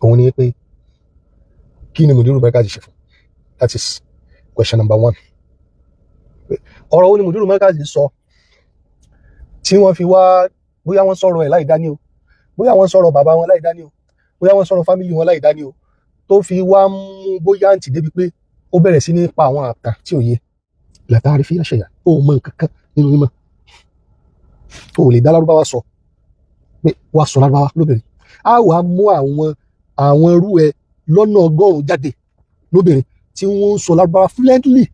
Òun ni pé kí ni Mudiru Markaz ṣe fún? That is question number one. Ọ̀rọ̀ wo ni Mudiru Markaz sọ tí wọ́n fi wá, bóyá wọ́n sọ̀rọ̀ ẹ̀ láì dání o, bóyá wọ́n sọ̀rọ̀ bàbá wọn láì dání o, bóyá wọ́n sọ̀rọ̀ family wọn láì dání o, tó fi wá mú bóyá àǹtí débi pé ó bẹ̀rẹ̀ sí ní pa àwọn àtàn tí ò yé látàrí fi ṣẹ̀yà. Ó mọ nǹkan kan nínú mímọ́, ó lè dá lárúbáwá sọ pé wàá sọ lárúbáwá lóbìnrin, á wàá mú àwọn irú ẹ lọ́nà 100 jáde lóbìnrin tí wọ́n ń sọ lárúbáwá fluently.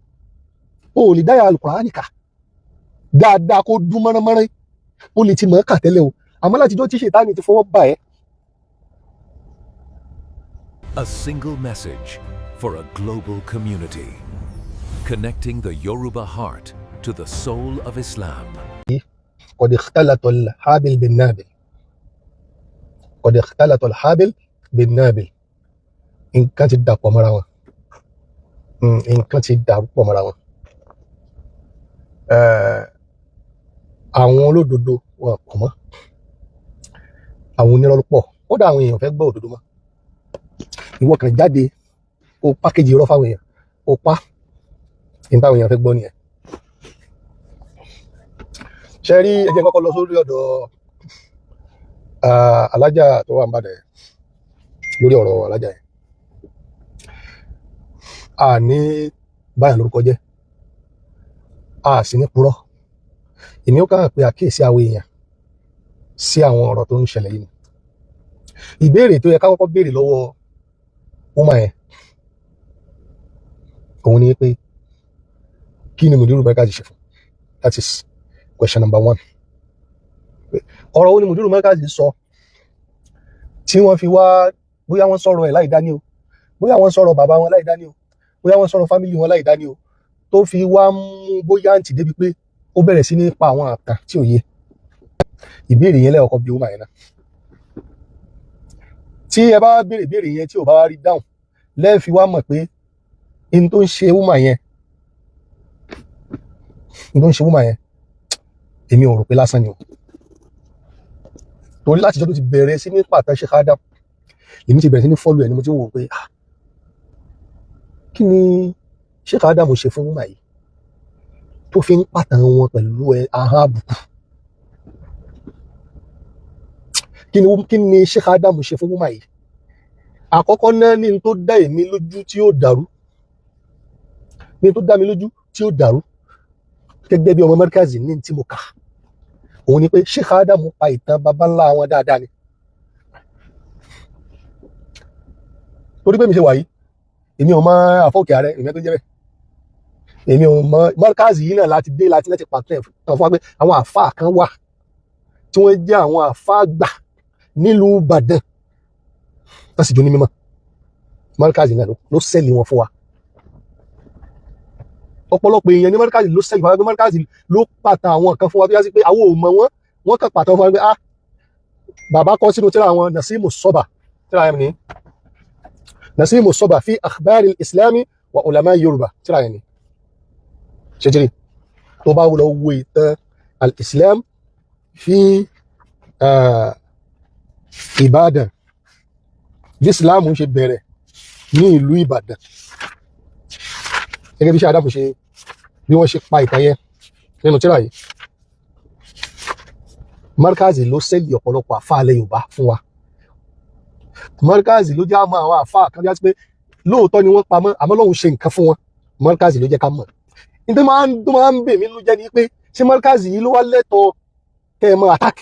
Ó lè dáyà Al-Qur'ani kà dáadáa kó dún mọ́ránmọ́rán, ó lè ti mọ̀ ọ́ kà tẹ́lẹ̀ o, àmọ́ látijọ́ tí ṣètánì ti fọwọ́ bà ẹ́. A single message for a global community. Connecting the Yoruba heart to the soul of Islam. قد اختلط الحابل بالنابل، قد اختلط الحابل بالنابل. Nǹkan ti dàpọ̀ mọ́ra wọn. Nǹkan ti dàpọ̀ mọ́ra wọn. Àwọn olódodo wọn pọ̀ mọ́, àwọn onírọ́ ló pọ̀. Kódà àwọn èèyàn fẹ́ gbọ́ òdodo mọ́. Ìwọ kàn jáde, o pákéjì irọ́ fáwọn èèyàn, o pa ní táwọn èèyàn fẹ́ gbọ́ nìyẹn. Ṣe rí, ẹ jẹ́ kọ́kọ́ lọ sórí ọ̀dọ̀ alájà tó wà ń bàdàn. Lórí ọ̀rọ̀ alájà yẹn, a ní báyà lórúkọ jẹ́, a sì ní purọ́. Èmi ó kàn pé àkíyèsí àwọn èèyàn sí àwọn ọ̀rọ̀ tó ń ṣẹlẹ̀ yìí ni. Ìbéèrè tó yẹ ká kọ́kọ́ béèrè lọ́wọ́ woman yẹn, òun ni pé kí ni Mudiru Markaz ṣe fún? That is question number one. Ọ̀rọ̀ wo ni Mudiru Markaz sọ tí wọ́n fi wá, bóyá wọ́n sọ̀rọ̀ ẹ̀ láì dání o, bóyá wọ́n sọ̀rọ̀ bàbá wọn láì dání o, bóyá wọ́n sọ̀rọ̀ family wọn láì dání o, tó fi wá mú bóyá àǹtí débi pé ó bẹ̀rẹ̀ sí ní pa àwọn àtàn tí ò yé? Ìbéèrè yẹn lẹ́ọ̀kọ́ bí woman yẹn náà. Tí ẹ bá béèrè ìbéèrè yẹn, tí ò bá wá rí dáhùn, lẹ́ẹ̀fi wá mọ̀ pé in tó ń ṣe woman yẹn, in tó ń ṣe woman yẹn, èmi ò rò pé lásán ni o. Torí láti ìjọ́ tó ti bẹ̀rẹ̀ sí ní pàtàkì Sheikh Adam, èmi ti bẹ̀rẹ̀ sí ní follow ẹ̀ ni mo ti ń wò pé, ah, kí ni Sheikh Adam ṣe fún woman yìí tó fi ń pàtàn wọn pẹ̀lú ahọ́n àbùkù? Kí ni Sheikh Adam ṣe fún woman yìí? Àkọ́kọ́ náà, ní n tó dá èmi lójú tí ó dàrú, ní n tó dá mi lójú tí ó dàrú gẹ́gẹ́ bí ọmọ Markazi ní tí mo kà, òun ni pé Sheikh Adam pa ìtàn baba ńlá wọn dáadáa ni. Torí pé mi ṣe wà yìí, èmi ò mọ àfọkè ààrẹ, èmi tó jẹ́ bẹ́ẹ̀, èmi ò mọ Markazi yìí náà láti dé láti pàtẹ tàn fún wa pé àwọn àfáà kan wà tí wọ́n jẹ́ àwọn àfáà gbà nílùú Ìbàdàn, wọ́n sì jó ní mímọ́. Markazi náà ló sẹ́ẹ̀lì wọn fún wa. Ọ̀pọ̀lọpọ̀ èèyàn ní Markazi ló sẹ́ẹ̀lì fún wa, pé Markazi ló pàtàn àwọn kan fún wa tó yá sí pé àwọn ò mọ̀ wọ́n. Wọ́n kàn pàtàn fún wa pé, ah, bàbá kọ sínú tírà àwọn Nasimu Sọ́bà, tírà yẹn ní Nasimu Sọ́bà fi akhbari islami wa ulama Yorùbá, tírà yẹn ní ṣèjìrì tó bá lọ wo ìtàn al-Islam fi Ìbàdàn, bí Islam ṣe bẹ̀rẹ̀ ní ìlú Ìbàdàn, gẹ́gẹ́ bí ṣe Ádámù ṣe, bí wọ́n ṣe pa ìtàn yẹn nínú tírà yìí. Markazi ló sẹ́lì ọ̀pọ̀lọpọ̀ àfáà ilẹ̀ Yorùbá fún wa. Markazi ló jẹ́ àmọ́ àwọn àfáà kan jẹ́ pé lóòótọ́ ni wọ́n pamọ́, àmọ́ lóun ṣe nǹkan fún wọn. Markazi ló jẹ́ ká mọ̀. Ní tó máa ń bè mí ló jẹ́ ni pé ṣé Markazi yìí ló wá lẹ́tọ̀ọ́ kẹ́ ẹ mọ́ attack?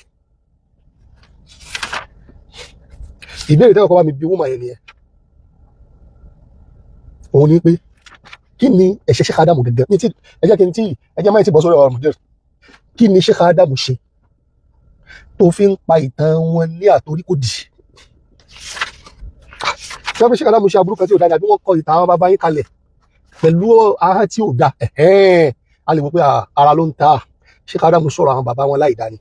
Ìbéèrè tẹ́wọ̀ kọ́ bá mi bí woman yẹn nìyẹn. Òun ni pé kí ni ẹ̀ṣẹ̀ Sheikh Adamu gẹ́gẹ́ ní tí ẹ jẹ́ kí n tí ẹ jẹ́ máa ti bọ́ sórí ọ̀rọ̀ mọ̀dẹ́rù. Kí ni Sheikh Adamu ṣe tó fi ń pa ìtàn wọn ní àtoríkòdì? Tí wọ́n fi Sheikh Adamu ṣe aburú kan tí ò dáa, àbí wọ́n kọ ìtàn àwọn bàbá yín kalẹ̀ pẹ̀lú ahọ́n tí ò da, ẹ̀hẹ́n, a lè mọ̀ pé ara ló ń ta Sheikh Adamu sọ̀rọ̀ àwọn bàbá wọn láì dá ni.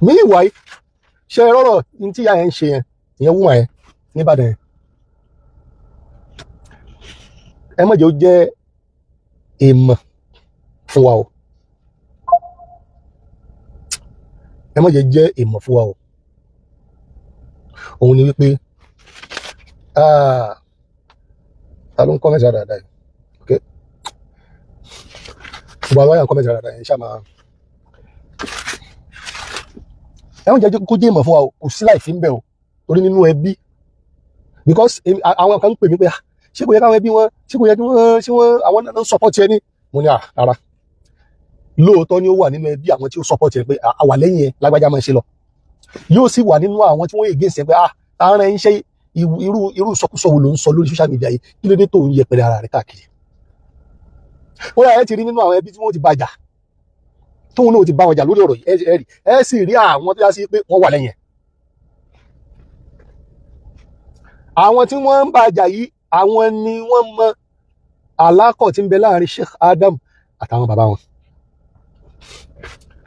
Meanwhile, ṣe rọrọ ní tí ìyá yẹn ń ṣe yẹn, ìyẹn woman yẹn nìbàdàn yẹn, ẹ má jẹ́ ó jẹ́ èèmọ̀ fún wa o. Ẹ má jẹ́ jẹ́ èèmọ̀ fún wa o. Òun ni wípé ta ló ń comment dáadáa yìí? Ok, gbogbo àwọn àyà ń comment dáadáa yìí ṣáà máa ẹ̀wọ̀n jẹ́ kó jẹ́ ìmọ̀ fún wa o, kò sí láì fi ń bẹ̀ o, torí nínú ẹbí, because àwọn kan ń pè mí pé ṣé kò yẹ káwọn ẹbí wọn, ṣé kò yẹ kí wọ́n, ṣé wọ́n àwọn náà ń support ẹ ní? Mo ní rárá, lóòótọ́ ni ó wà nínú ẹbí àwọn tí ó support ẹ pé àwà lẹ́yìn ẹ lágbájá máa ń ṣe lọ, yóò sì wà nínú àwọn tí wọ́n against ẹ pé ààrẹ ń ṣe irú ìsọkúsọ wo ló ń sọ lórí social media yìí, kí ló dé tó ń yẹpẹrẹ ara rẹ káàkiri. Ó yà ẹ ti rí nínú àwọn ẹbí tí wọ́n ti bàjà, tóun náà ti bá wọn jà lórí ọ̀rọ̀ yìí, ẹ rí ẹ sì rí àwọn tó yá sí pé wọ́n wà lẹ́yìn ẹ̀. Àwọn tí wọ́n ń bàjà yìí, àwọn ni wọ́n mọ àlákọ̀ tí ń bẹ láàrin Sheikh Adam àtàwọn bàbá wọn.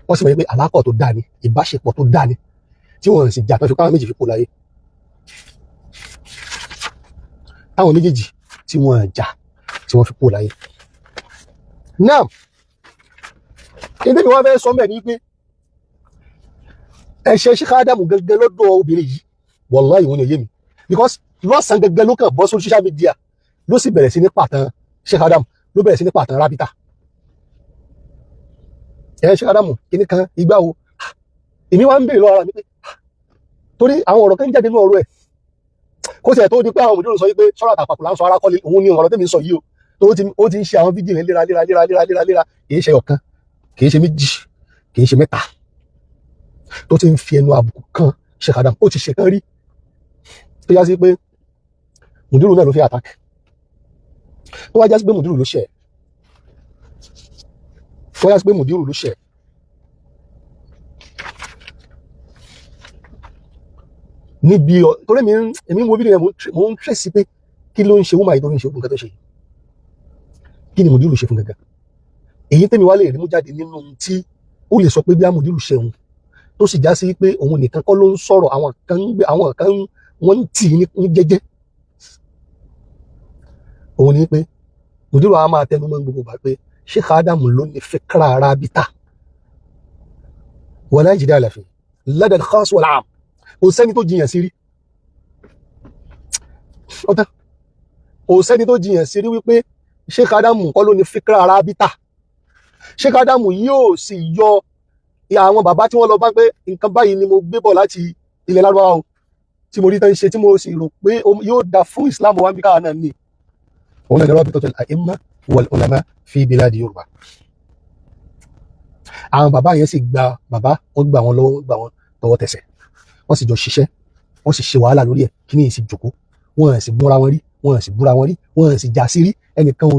Wọ́n sì mọ̀ pé àlákọ̀ tó dáa ni, ìbáṣepọ̀ tó dáa ni, tí wọ́n sì jà tán fi káwọn méjì fi kú láyé. Táwọn méjèèjì tí wọ́n jà tí wọ́n fi kú láyé. Now, ìdí mi wọ́n fẹ́ sọ mẹ́ ní pé ẹ̀ṣẹ̀ Sheikh Adam gẹ́gẹ́ lọ́dọ̀ obìnrin yìí, wallahi ìwọ̀n ni òye mi, because lọ́sàn-án gẹ́gẹ́ ló kàn bọ́ sórí social media, ló sì bẹ̀rẹ̀ sí ní pàtàn Sheikh Adam, ló bẹ̀rẹ̀ sí ní pàtàn Rábítà. Ẹ Sheikh Adam kìíní kan ìgbà wo, èmi wá ń béèrè lọ́wọ́ ara mi pé torí àwọn ọ̀rọ̀ kan jáde nínú ọ̀rọ̀ ẹ̀, kó sì ẹ̀ tó di pé àwọn òmìnira sọ wípé sọ́rọ̀ àtàpàpọ̀ là ń sọ arákọ́lé, òun ni ọ̀rọ̀ tẹ́mi ń sọ yìí o, tó ó ti ń ṣe àwọn fídíò yẹn léra léra léra léra léra léra, kì í ṣe ọ̀kan, kì í ṣe méjì, kì í ṣe mẹ́ta, tó ti ń fi ẹnu àbùkù kan Sheikh Adam. Ó ti ṣe kan rí tó yá sí pé mùdírù náà ló fi attack, tó wá já sí pé mùdírù ló ṣẹ̀, tó wá já sí pé mùdírù ló ṣẹ̀. Níbi torí èmi ń wo fídíò yẹn, mo ń tẹ̀sí pé kí ló ń ṣe wúmà yìí tó fi ń ṣe nǹkan tó ṣe yìí, kí ni mùdírù ṣe fún gangan? Èyí tẹ́mi wá lè rí mú jáde nínú tí ó lè sọ pé bí mùdírù ṣe òun, tó sì já sí pé òun nìkan kọ́ ló ń sọ̀rọ̀, àwọn kan ń gbé, àwọn kan wọ́n ń tì í ní jẹ́jẹ́. Òun ni pé mùdírù á máa tẹnu mọ́ gbogbo bá pé Sheikh Adam ló ní fikra Rábítà, wala jidala fi lada al-khas wal-'am, kò sẹ́ni tó jiyàn sí rí, ọ̀tá kò sẹ́ni tó jiyàn sí rí wípé Sheikh Adam kọ́ ló ní fikra Rábítà. Sheikh Adam yóò sì yọ àwọn bàbá tí wọ́n lọ bá pé nǹkan báyìí ni mo gbé bọ̀ láti ilẹ̀ Lárúbáwá o, tí mo rí tán ṣe, tí mo sì rò pé yóò da fún Islam wa bí káwa náà ní. Òun náà ní Rabitatul A'imma wal Ulama fi biladi Yorùbá. Àwọn bàbá yẹn sì gba bàbá, wọ́n gbà wọn lọ́wọ́, wọ́n gbà wọn tọwọ́ tẹsẹ̀, wọ́n sì jọ ṣiṣẹ́, wọ́n sì ṣe wàhálà lórí ẹ̀, kí ni ìsì jòkó, wọ́n sì búra wọn rí, wọ́n sì búra wọn rí, wọ́n sì já sí rí, ẹnìkan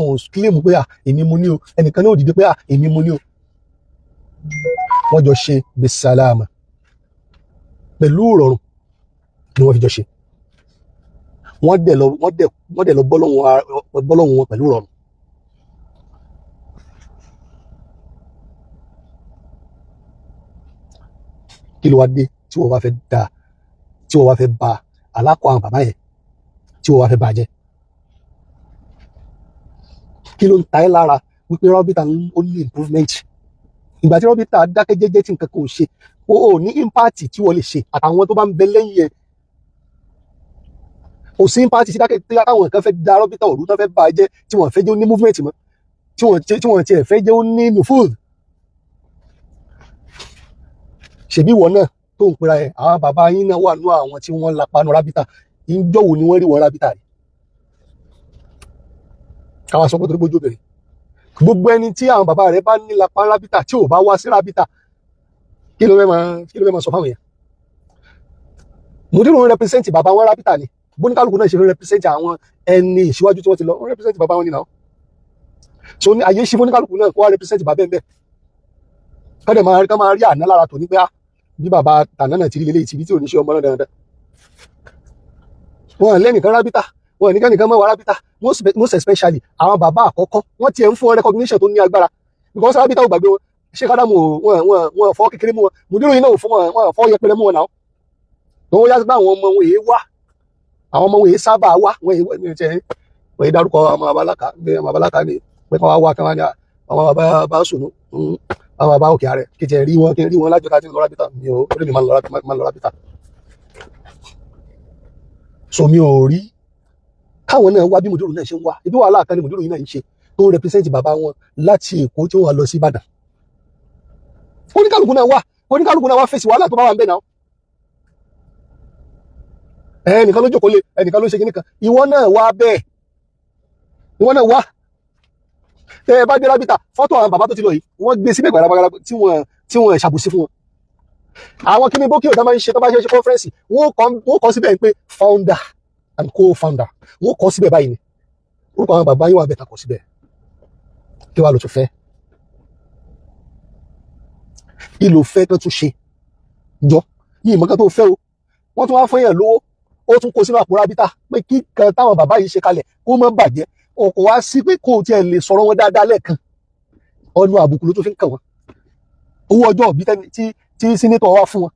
ò kílèmù pé à èmi mo ní o, ẹnìkan náà ò dìde pé à èmi mo ní o. Wọ́n jọ ṣe bisalama pẹ̀lú ìrọ̀rùn ni wọ́n fi jọ ṣe. Wọ́n dẹ̀ lọ bọ́lọ́hun wọn pẹ̀lú ìrọ̀rùn. Kí ló wá dé tí wọ́n wá fẹ́ da, tí wọ́n wá fẹ́ ba alákọ̀ àwọn bàbá yẹn, tí wọ́n wá fẹ́ bàjẹ́? Kí ló ń ta ẹ́ lára wípé Rábítà ó ní improvement? Ìgbà tí Rábítà dákẹ́ jẹ́jẹ́ tí nǹkan kan ò ṣe, ó ní impact tí wọ́n lè ṣe àtàwọn tó bá ń bẹ lẹ́yìn ẹ̀. Kò sí impact tí dákẹ́ tí táwọn kan fẹ́ da Rábítà òru tó fẹ́ bàjẹ́, tí wọ́n fẹ́ jẹ́ ó ní movement mọ́, tí wọ́n tiẹ̀ fẹ́ jẹ́ ó ní nufud. Ṣèbí ìwọ náà tó ń pera ẹ, àwọn bàbá yín náà wà nú àwọn tí wọ́n lapa nú Rábítà, ìjọ wo ni wọ́n rí wọn Rábítà rí? Káwa sọ pé torí bójú obìnrin, gbogbo ẹni tí àwọn bàbá rẹ̀ bá ní lapa Rábítà tí ò bá wá sí Rábítà, kí ló fẹ́ máa sọ fáwọn èèyàn? Mùdírù ń rẹpẹsẹ́ǹtì bàbá wọn Rábítà ni, bóníkálukú náà ṣe ń rẹpẹsẹ́ǹtì àwọn ẹni ìṣíwájú tí wọ́n ti lọ, ń rẹpẹsẹ́ǹtì bàbá wọn nínú. So ní àyè ṣí fóníkálukú náà kó wá rẹpẹsẹ́ǹtì bàbá ẹ̀ bẹ́ẹ̀, kọ́dẹ̀ máa rí àná lára tò ní pé bí bàbá tàná náà ti rí lélẹ́yìí tìbí tí ò ní ṣe ọmọ náà dandan. Wọn lẹ́nìkan Rábítà, wọn nìkan nìkan mọ́ wa Rábítà, most especially àwọn bàbá àkọ́kọ́, wọ́n tiẹ̀ ń fún recognition tó ní agbára, because Rábítà ò gbàgbé wọn, Sheikh Adam wọn fọ́ kékeré mú wọn, mùdírù yìí náà ò fún wọn fọ́ yẹpẹrẹ mú wọn náà. Tó yá sí pé àwọn ọmọ wọn èé wá, àwọn ọmọ wọn èé sábà wá, wọn èé dárúkọ ọmọ babaláka, ọmọ babaláka ni pé kí wọ́n wá kí wọ́n ní àwọn bàbá bá sùnú, àwọn bàbá òkè ààrẹ kí tiẹ̀ rí wọn, kí n rí wọn lájọ tá a ti ń lọ Rábítà mi ò rí mi máa ń lọ Rábítà. So mi ò rí káwọn náà wá bí mùdírù náà ṣe ń wá. Ibi wàhálà kan ni mùdírù yìí náà ń ṣe, tó ń represent bàbá wọn láti Èkó tí wọ́n lọ sí Ìbàdàn. Oníkálukú náà wá, oníkálukú náà wá fèsì wàhálà tó bá wà ń bẹ̀ náà. Ẹnìkan ló jókòó lé, ẹnìkan ló ṣe kíní kan. Ìwọ náà wá bẹ́ẹ̀, ìwọ náà wá. Tẹ ẹ bá dé rábìtà, fọ́tò àwọn bàbá tó ti lọ yìí, wọ́n gbé síbẹ̀ gbàràgbàrà tí wọ́n ṣàbùsí fún wọn. Àwọn kíní bókì òtá máa ń ṣe, tó bá ṣe conference, wọ́n kọ síbẹ̀ pé founder and co-founder. Wọ́n kọ síbẹ̀ báyìí ni orúkọ àwọn bàbá yóò wà bẹ́ẹ̀ ta kọ síbẹ̀. Kí wàá ló tún fẹ́? Kí ló fẹ́ tó tún ṣe jọ ní ìmọ̀kan tó fẹ́ o? Wọ́n tún wá fún yàn lówó, ó tún kó sínú àpò rábítà pé kí kan táwọn bàbá yìí ṣe kalẹ̀ kó má bàjẹ́. O kò wá sí pé kó o tiẹ̀ lè sọ̀rọ̀ wọn dáadáa lẹ́ẹ̀kan. Ọ̀nà àbùkù ló tún fi ń kàn wọ́n. Owó ọjọ́ òbí tí senator wá fún wọn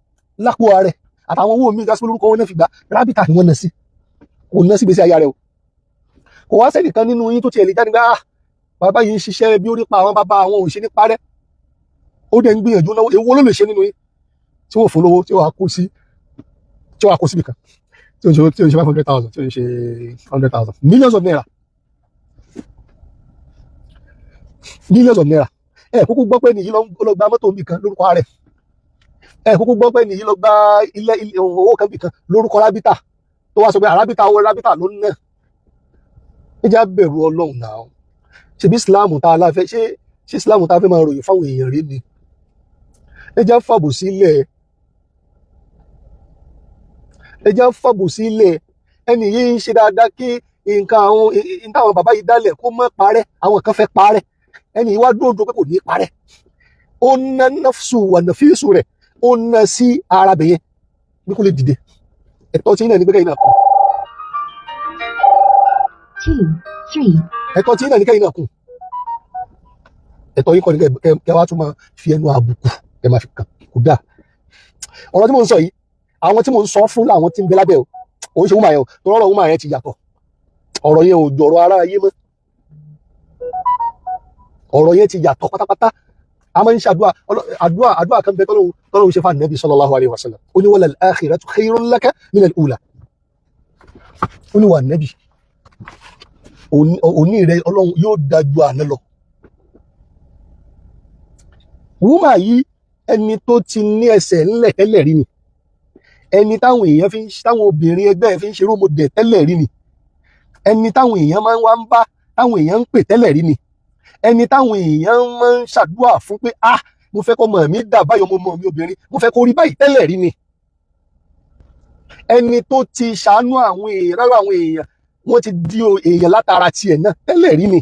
lápò ààrẹ àtàwọn owó míì gásí lórúkọ wọn náà fi gbà, rábítà ni wọ́n ná sí, kò ná sí gbèsè ayé rẹ o. Kò wá sẹ́nìkan nínú yín tó tiẹ̀ lè jáde gbá, "Ah, bàbá yìí ń ṣiṣẹ́ bí ó rí pa àwọn bàbá àwọn òṣè ní parẹ́, ó dẹ̀ ń gbìyànjú náwó." Èwo ló lè ṣe nínú yín tí wọ́n fún lówó tí wọ́n á kó síbì kan, tí ó ń ṣe 500,000, tí ó ń ṣe 100,000, millions of naira, millions of naira? Ẹ kúkú gbọ́ pé nìyí lọ gba mọ́tò bì kan lórúkọ rẹ̀. Ẹ kúkú gbọ́ pé nìyí lọ gba ilé owó kan bì kan lórúkọ rábítà, tó wá sọ pé àrábítà, owó rábítà ló ń ná. Ẹ jẹ́ á bẹ̀rù Ọlọ́run náà. Ṣebí Islam tá a láfẹ́ ṣé Islam tá a fẹ́ máa ròyìn fáwọn èèyàn rí ni? Ẹ jẹ́ á fàbò sílẹ̀, ẹ jẹ́ á fàbò sílẹ̀. Ẹni yìí ń ṣe dáadáa kí nǹkan àwọn nǹkan àwọn bàbá yìí dálẹ̀ kó má parẹ́. Àwọn kan fẹ́ parẹ́, ẹni yìí wá dúró pé kò ní parẹ́. Ó ná nafsu wà nàfíìsù rẹ̀, ó ná sí ara bẹ̀yẹn bí kò lè dìde. Ẹ̀tọ́ tí náà ní pé kẹ́yìn náà kù. 2, 3, Ẹ̀tọ́ tí náà ní kẹ́yìn náà kù. Ẹ̀tọ́ yín kọ́ ni kẹ́ wá tún máa fi ẹnu àbùkù kẹ́ máa fi kàn. Kò dáa. Ọ̀rọ̀ tí mò ń sọ yìí, àwọn tí mò ń sọ fún làwọn tí ń bẹ lábẹ́ o. Òun ṣe woman yẹn o, torí ọ̀rọ̀ woman yẹn ti yàtọ̀. Ọ̀rọ̀ yẹn ò jọ̀rọ̀ ara ayé mọ́. Ọ̀rọ̀ yẹn ti yàtọ̀ pátápátá. A máa ń ṣe àdúrà, àdúrà kan bẹ tọ́lọ́hun ṣe fún Ànábì sallallahu alaihi wasallam. Ó ní walal akhiratu khayrun laka minal ula. Ó ní wà Ànábì, òní rẹ Ọlọ́run yóò dájú àná lọ. Woman yìí, ẹni tó ti ní ẹsẹ̀ ńlẹ̀ tẹ́lẹ̀ rí ni, ẹni táwọn èèyàn fi ń táwọn obìnrin ẹgbẹ́ ẹ̀ fi ń ṣe role model tẹ́lẹ̀ rí ni, ẹni táwọn èèyàn máa ń wá ń bá, táwọn èèyàn ń pè tẹ́lẹ̀ rí ni, ẹni táwọn èèyàn máa ń ṣàdúrà fún pé, "Ah, mo fẹ́ kọ́ ọmọ mi dà báyìí, ọmọ mi obìnrin, mo fẹ́ kó rí báyìí" tẹ́lẹ̀ rí ni, ẹni tó ti ṣàánú àwọn èèyàn rárá, àwọn èèyàn wọ́n ti di èèyàn látara tiẹ̀ náà tẹ́lẹ̀ rí ni.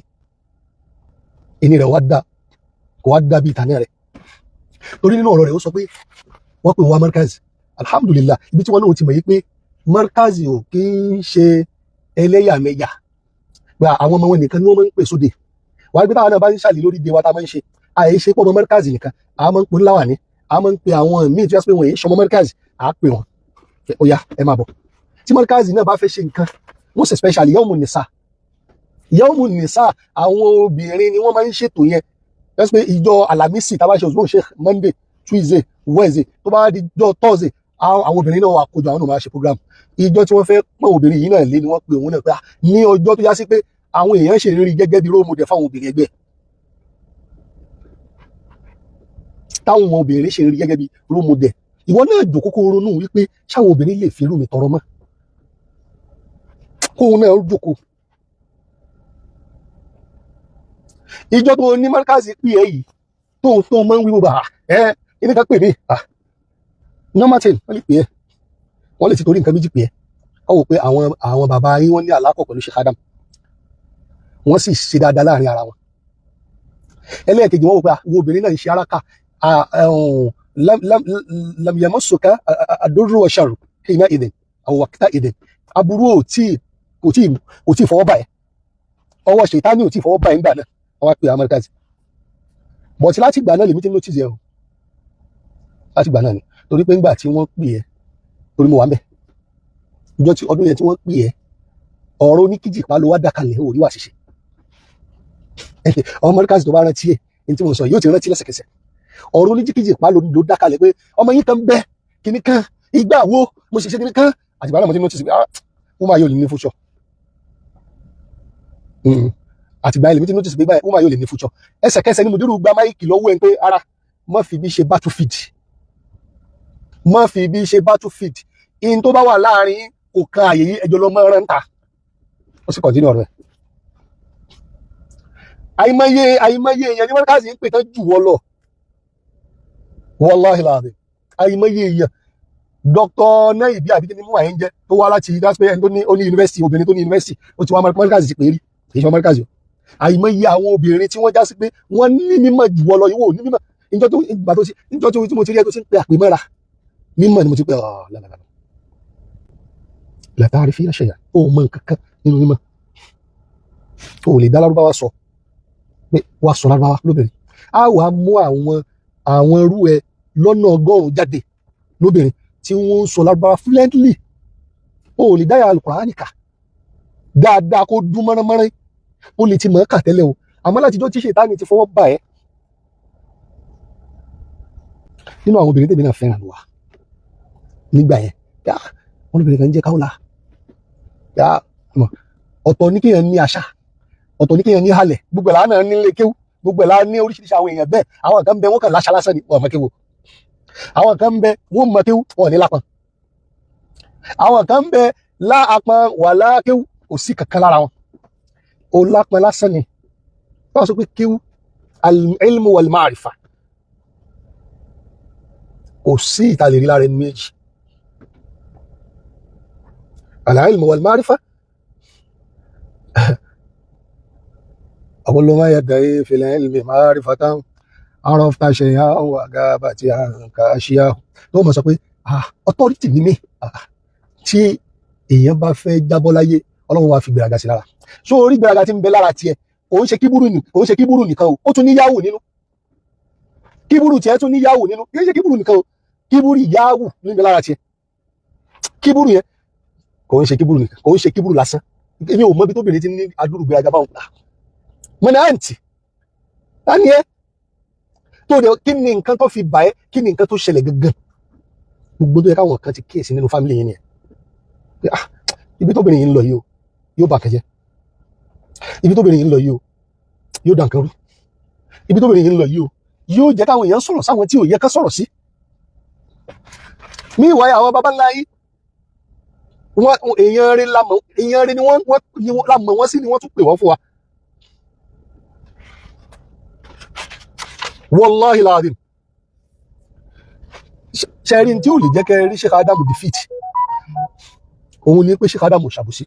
Ẹni rẹ̀ wá dá, kò wá dá bí ìtànà rẹ̀, torí nínú ọ̀rọ̀ rẹ̀, ó sọ pé wọ́n pè wọ́n Markaz. Alhamdulillah, ibi tí wọ́n náà ti mọ̀ yí pé Markaz ò kí ń ṣe ẹlẹ́yàmẹ̀yà, gba àwọn ọmọ wọn nìkan ni wọ́n máa ń pè sóde. Wàá gbé táwọn náà bá ń ṣàlè lórí ìdè wa tá a máa ń ṣe, àyè ṣe pọ̀ mọ́ Markaz nìkan, a máa ń pè ńláwà ní, a máa ń pè àwọn míì tí wọ́n pè wọ́n yìí ṣọmọ Markaz, à á pè wọ́n, ó yá, ẹ máa bọ̀. Tí Markaz náà bá fẹ́ ṣe nǹkan, most especially Yawmun Nisa, Yawmun Nisa, àwọn obìnrin ni wọ́n máa ń ṣètò yẹn. Wọ́n pé ìjọ Alamisi tá a bá ṣe òṣùwọ̀n ṣe Monday, Tuesday, Wednesday, tó bá di jọ Thursday, àwọn obìnrin náà wà kójọ, àwọn náà máa ṣe program. Ìjọ tí wọ́n fẹ́ pọ́n obìnrin yìí náà lé ni wọ́n pe òun náà pé, ah, ní ọjọ́ tó yá sí pé àwọn èèyàn ṣe rí gẹ́gẹ́ bí role model fáwọn obìnrin ẹgbẹ́, táwọn obìnrin ṣe rí gẹ́gẹ́ bí role model. Ìwọ náà jòkó kó ronú wípé ṣáwọn obìnrin lè fi irú mi tọrọ mọ́, kóun náà jòkó. Ìjọ tó ní Markaz pè é yìí tó máa ń wíwò bá ẹ kíní ká pè mí, ah, normal thing, wọ́n lè pè é, wọ́n lè ti torí nǹkan méjì pè é. Wọ́n wò pé àwọn bàbá yín, wọ́n ní àlákọ̀ pẹ̀lú Sheikh Adam, wọ́n sì ṣe dáadáa láàrin ara wọn. Ẹlẹ́ẹ̀kejì, wọ́n wò pé àwọn obìnrin náà ń ṣe araka lam yamassuka ad-durru wa sharru hina idhin aw waqta idhin. Aburú ò tí kò tí fọwọ́ báyìí, ọwọ́ ṣètánì ò tí fọwọ́ báyìí ńgbà náà. Wọ́n wá pè Markaz bọ̀tí láti ìgbà náà lèmi ti ń notice ẹ o. Láti ìgbà náà ni, torí pé ńgbà tí wọ́n pè ẹ́, torí mo wà ń bẹ̀ ìjọ tí ọdún yẹn tí wọ́n pè ẹ́, ọ̀rọ̀ oníkíjìpá ló wá dákalẹ̀, ò rí wà ṣiṣẹ́. Ọmọ Markaz tó bá rántí ẹ̀ ní tí mo sọ yóò ti rántí lẹ́sẹ̀kẹsẹ̀. Ọ̀rọ̀ oníkíjìpá ló dákalẹ̀ pé ọmọ yín kan bẹ́ kíní kan, ìgbà wo mo ṣe kíní kan. Àti ìgbà náà mo ti notice pé, ah, Woman yóò lè ní future. Àtìgbà yẹn lèmi ti notice pé báyìí, woman yóò lè ní future. Ẹsẹ̀kẹsẹ̀ ni mùdírù gba mic lọ́wọ́ ẹ̀ pé ara má fi bí ṣe battlefield, má fi bí ṣe battlefield. In tó bá wà láàrin kò kan àyè yìí, ẹjọ́ lọ mọ́ ẹran ta. Ó sì continue ọ̀rọ̀ ẹ̀. Àìmọye àìmọye èèyàn ní Markaz ń pè tán jù wọ́ lọ. Wallahi láàrin àìmọye èèyàn, Dr. Naibi àbí kí ni mú àyẹ̀ ń jẹ́ tó wá láti that's pé ẹni tó ní ó ní yunifásitì, obìnrin tó ní yunifásitì, ó ti wá Markaz ti pè é rí, kì í ṣe Markaz o. Àìmọye àwọn obìnrin tí wọ́n já sí pé wọ́n ní mímọ̀ jù wọ́ lọ, ìwọ ò ní mímọ̀. Níjọ́ tó ìgbà tó ti níjọ́ tó tí mo ti rí ẹ tó ti ń pe àpè mọ́ra mímọ̀ ni mo ti pè ọ́ lálàlà látàrí fi ṣẹ̀yà. Ó mọ nǹkan kan nínú mímọ̀, ó lè dá lárúbáwá sọ pé wàá sọ lárúbáwá lóbìnrin. Á wàá mú àwọn irú ẹ lọ́nà 100 jáde lóbìnrin tí wọ́n ń sọ lárúbáwá fluently. Ó lè dáyà Al-Qur'ani kà dáadáa kó dún mọ́ránmọ́rán. Ó lè ti mọ̀ ọ́ kà tẹ́lẹ̀ o, àmọ́ látijọ́ tí Ṣètánì ti fọwọ́ bà ẹ́. Nínú àwọn obìnrin tèmi náà fẹ́ràn wà nígbà yẹn yá, wọn lóbìnrin kan ń jẹ́ káwọ́lá yá. Ọ̀tọ̀ ní kéèyàn ní àṣà, ọ̀tọ̀ ní kéèyàn ní halẹ̀. Gbogbo ẹ̀ láà náà nílé kéwú, gbogbo ẹ̀ láà ní oríṣiríṣi àwọn èèyàn bẹ́ẹ̀. Àwọn kan bẹ, wọ́n kàn láṣà lásán ni, wọ́n mọ̀ kéwú. Àwọn kan bẹ, wọ́n mọ̀ kéwú, wọ́n ní lápọn. Àwọn kan bẹ, láàpọn wà lákéwú, kò sí kankan lára wọn, ó lápọn lásán ni. Wọ́n sọ pé kéwú, al-ilmu wal-ma'rifa, kò sí ìtàlẹ̀ rí lára ẹni méjì. Al-ilmu wal-ma'rifa. أقول ما يدعي في العلم معرفة عرفت شيئا وغابت عنك أشياء. Tó mọ̀ sọ pé, ah, authority ni mí. Ah, tí èèyàn bá fẹ́ jábọ́ láyé, Ọlọ́run wa fi gbéraga sí lára. So orí gbéraga tí ń bẹ lára tiẹ̀, kò ń ṣe kíbúrú ní, kò ń ṣe kíbúrú nìkan o, ó tún ní yáwù nínú. Kíbúrú tiẹ̀ tún ní yáwù nínú. Kì í ṣe kíbúrú nìkan o, kíbúrú yáwù ní ń bẹ lára tiẹ̀. Kíbúrú yẹn kò ń ṣe kíbúrú nìkan, kò ń ṣe kíbúrú lásán. Èmi ò mọ ibi tóbìnrin ti ní adúrú gbéraga báwọn. Mo ní àǹtí tani ẹ tó dẹ, kí ni nǹkan tó fi bà ẹ́? Kí ni nǹkan tó ṣẹlẹ̀ gangan? Gbogbo tó yẹ káwọn kan ti kíyèsí nínú family yẹn nìyẹn pé, ah, ibi tóbìnrin yìí ń lọ yìí o, yóò bà kẹjẹ. Ibi tóbìnrin yìí ń lọ yìí o, yóò dà nǹkan rú. Ibi tóbìnrin yìí ń lọ yìí o, yóò jẹ́ káwọn èèyàn sọ̀rọ̀ sáwọn tí ò yẹ ká sọ̀rọ̀ sí. Míwáyé àwọn baba ńlá yìí, wọ́n èèyàn rí lámọ̀, èèyàn rí ni wọ́n lámọ̀ wọ́n sí ni wọ́n tún pè wọ́n fún wa. Wallahi láàrin ṣẹ́rí tí ó lè jẹ́ kẹ́ rí Sheikh Adamu defeat, òun ni pé Sheikh Adamu ṣàbùsí.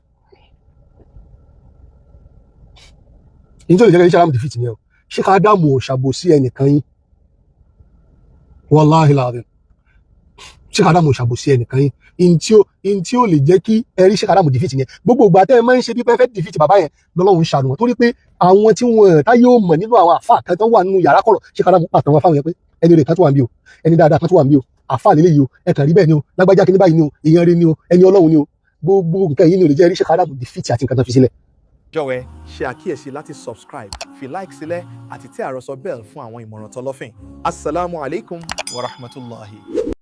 Ní tí ó lè jẹ́ kẹ́ rí Sheikh Adamu defeat ni ẹ o, Sheikh Adamu ṣàbùsí ẹnìkan yín. Wallahi láàrin Sheikh Adamu ṣàbùsí ẹnìkan yín. In tí ó lè jẹ́ kí ẹ rí Sheikh Adamu defeat yẹn, gbogbo ìgbà tẹ́ ẹ máa ń ṣe bí pé fẹ́ defeat bàbá yẹn, lọ́lọ́run ṣàánú wọn, torí pé àwọn tí wọn táyé ò mọ̀ nínú àwọn àfa kan tó wà nínú yàrá kọ̀rọ̀, Sheikh Adamu pàtàkì wọn fáwọn yẹn pé ẹni rẹ̀ kan tó wà ń bí o, ẹni dáadáa kan tó wà ń bí o, àfa lélẹ̀ yìí o, ẹ kàn rí bẹ́ẹ̀ ni o, lágbájá kí ní báyìí ni o, èèyàn rí ni o, ẹni Ọlọ́run ni o. Gbogbo nǹkan yìí ni ò lè jẹ́ rí Sheikh Adamu defeat àti nǹkan tó fi sílẹ̀. Jọ̀wọ́ ṣe àkíyèsí láti subscribe, fi like sílẹ̀ àti tẹ àròsọ bell fún àwọn ìmọ̀ràn tọlọ́fìn. Asalaamu alaykum wa rahmatulahi.